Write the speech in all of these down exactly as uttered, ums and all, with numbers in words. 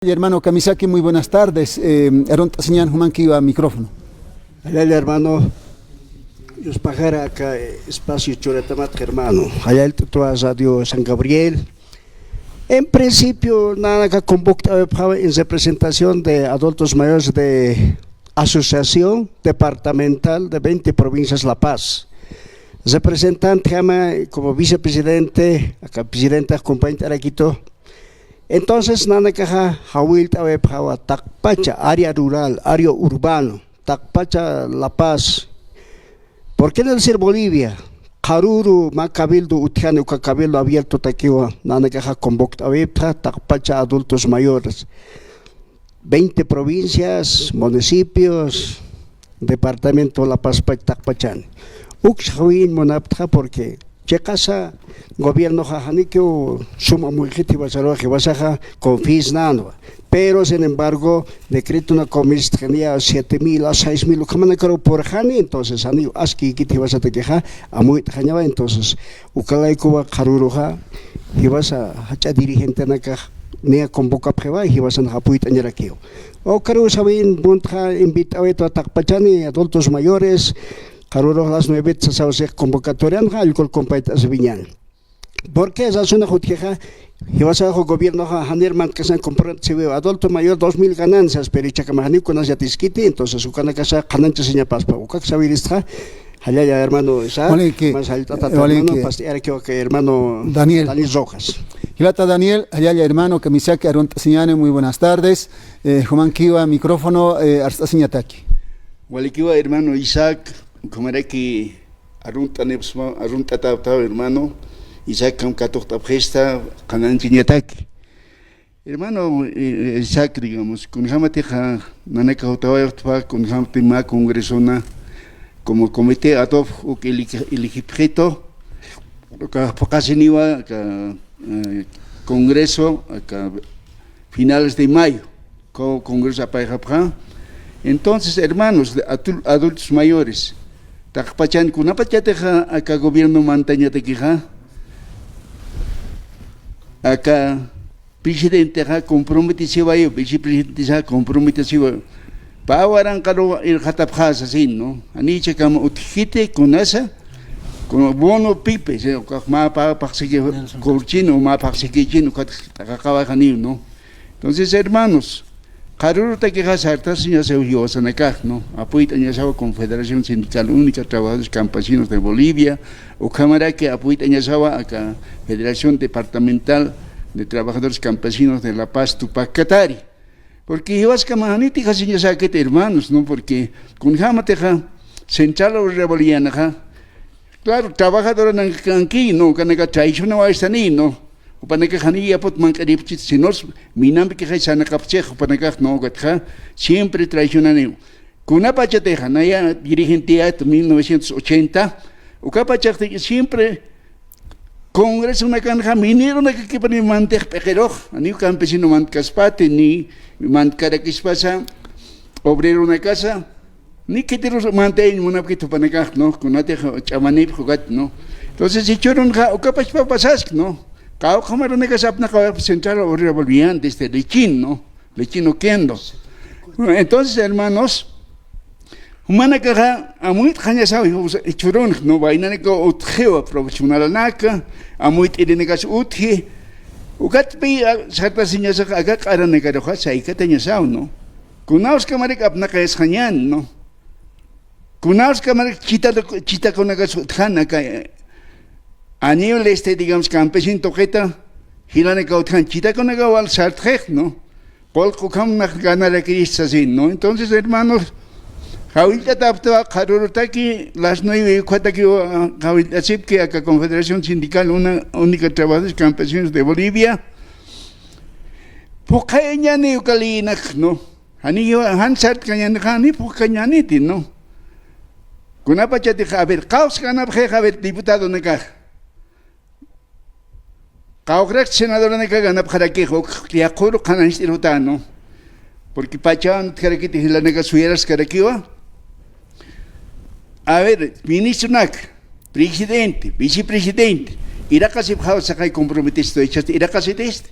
Hermano Kamisaki, muy buenas tardes. Eh, arunt'asiñan jumankiwa micrófono. Jallalla hermano, yuspaxara aka espacio churatamatxa hermano. Jallallt'atwa Radio San Gabriel. En principio, nanaka convoct'awayapxawa en representación de adultos mayores de Asociación Departamental de veinte Provincias La Paz. Representantjama como vicepresidente, aka presidente acompañt'arakitu. Entonces, nanakaxa jawillt'awayapxawa taqpacha, área rural, área urbano, taqpacha La Paz. ¿Por qué no decir Bolivia? Qharüru mä cabildo utjani, uka cabildo abiertotakiwa nanakaxa convoct'awayapxta taqpacha adultos mayores. Veinte provincias, municipios, departamento La Paz pach taqpachani. Uksa jawin munapxta porque chiqasa gobiernoxa janikiw sum amuyxit jiwasaruxa, jiwasaxa confiesnanwa. Pero, sin embargo, decreto na comista niya siete mil a seis mil ukhamanakaru purxani, entonces, janiw askïkit jiwasatakixa amuyt'xañawa, entonces, uka laykuwa qharüruxa, jiwasa jach'a dirigentenakax niya convocapxiwa, jiwasanxa apuyt'añarakiw. Ukaruw sawin muntxa invit'awaytwa taqpachani, adultos mayores, qharürux las nueve sasaw six convocatorianxa, allqu compart'asiwiñäni. ¿Por qué razonax utjixa? Jiwasax gobiernoxa janir mantkasan comprometesiwiw adulto mayor dos mil ganancias, pero ichhakamax janiw kunas yatiskiti, entonces ukanakasa qhanañchasiñapaspa, ukak sawiristxa, jallalla hermano Isaac, waliki, más jallt'atat hermano, waliki. Past'arakiwa aka hermano Daniel. Daniel Rojas. Jilata Daniel, jallalla hermano Kamisaki, arunt'asiñäni, muy buenas tardes. Eh, jumankiwa micrófono, eh, arst'asiñataki. Walikiwa hermano Isaac, ukhamaraki arunt'anipsma, arunt'atäpxtaw hermano Isaac, ukham katuqt'apxista, qhanañchañataki. Hermano, eh, Isaac, digamos, kunjämatixa nanaka jutawayapxtwa, kunjämati mä congresona, como comité ad hoc uk elegi-, elegipxitu, uka phuqhasiniwa, aka, eh, congreso, aka finales de mayo, co-, congreso apayxapxä. Entonces, hermanos, de atu-, adultos mayores, taqpachan kunapachatixa aka gobierno mantañatakixa, aka presidentexa comprometesiwayu, vicepresidentexa comprometesiwayu. Pä waranqaruw irxatapxä sasin, ¿no? Janiw ichhakama utjkiti kunasa, como bono pipe, si, ukax mä pä phaxsiki, Nelson. Colchón o mä phaxsikichin, ukat t'aqaqaway janiw, ¿no? Entonces, hermanos, qharürutakixa sartasiñasaw jiwasanakax, ¿no? Apuyt'añasawa Confederación Sindical Única Trabajadores Campesinos de Bolivia, ukhamaraki apuyt'añasawa aka Federación Departamental de Trabajadores Campesinos de La Paz, Tupac Katari. Porque jiwaskama janit ijasiñasäkiti, hermanos, ¿no? Porque kunjämatixa Central Obrera Bolivianaxa, claro, trabajadoranakanki, ¿no? Ukanaka traicionawaystanï, ¿no? Jupanakax janiy yaput manq'iripchit, sino minampi kixay sarnaqapchix, jupanakax, ¿no? Ukatxa siempre traicionaniw. Kunapachatixa, naya dirigenteyät mil novecientos ochenta, ukapachaxti siempre congresonakanxa mineronakakipaniw mantix p'iqirux, janiw campesino mantkaspati, ni mantkarakispasa obreronakasa, ni khitirus mantayañ munapkit jupanakax, ¿no? Kunatix ch'amanipx ukat, ¿no? Entonces, jichhürunxa ukapachpa pasaski, ¿no? Qawqha maranakas apnaqawayapxi Central Obrera Boliviana desde Lechín, ¿no? Lechín Oquendo. Entonces, hermanos, jumanakaxa amuyt'xañasaw jichhürunx, ¿no? Waynanakaw utjiwa profesionalanaka, amuyt'irinakas utji. Ukatpï, a, sartasiñasax aka q'aranakaruxa saykatañasaw, ¿no? Kunawskamarak apnaqayasxañän, ¿no? Kunawskamarak chita-, chitakunakas utjan aka, eh, a nivel, este, digamos, campesino tuqita, jilanakaw utjan chitakunakaw wal sartxix, ¿no? Qullqi ukham nax ganarakirist sasin, ¿no? Entonces, hermanos, jawillt'atäpxtwa qharürutaki, las nueve ukhatakiw, ah, jawillt'asipki aka Confederación Sindical Una-, Única Trabajadores Campesinos de Bolivia. Phuqhayañäni uka leyinakax, ¿no? Janiy, jan sartkañänixa, janiy phuqhañäniti, ¿no? Kunapachatix, a ver, qawqhas ganapxix, a ver, diputadonakax. Qawqharaksa senadoranakax ganapxarakix, uk yaqhüru qhanañcht'iruta, ¿no? Porque pachawan utjarakiti jilanakax suyaraskarakiwa. A ver, ministronak, presidente, vicepresidente, iraqasipxaw saqay comprometista, ichhasti iraqasitisti.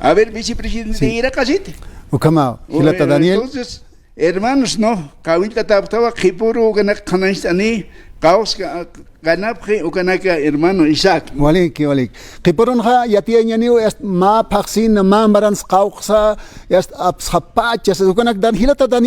A ver, vicepresidente, iraqasiti. Ukhama, jilata Daniel. Entonces, hermanos, no, kawilltatapxtawa, qhipuru ukanak qhanañcht'ani, qawqha ganapxi ukanaka, hermano Isaac. Waliki, waliki. Qhipurunxa yatiyañaniw, est, mä phaxsin, mä maransa qawqhsa, est, apsxapacha, ukanak Dan, jilata Daniel.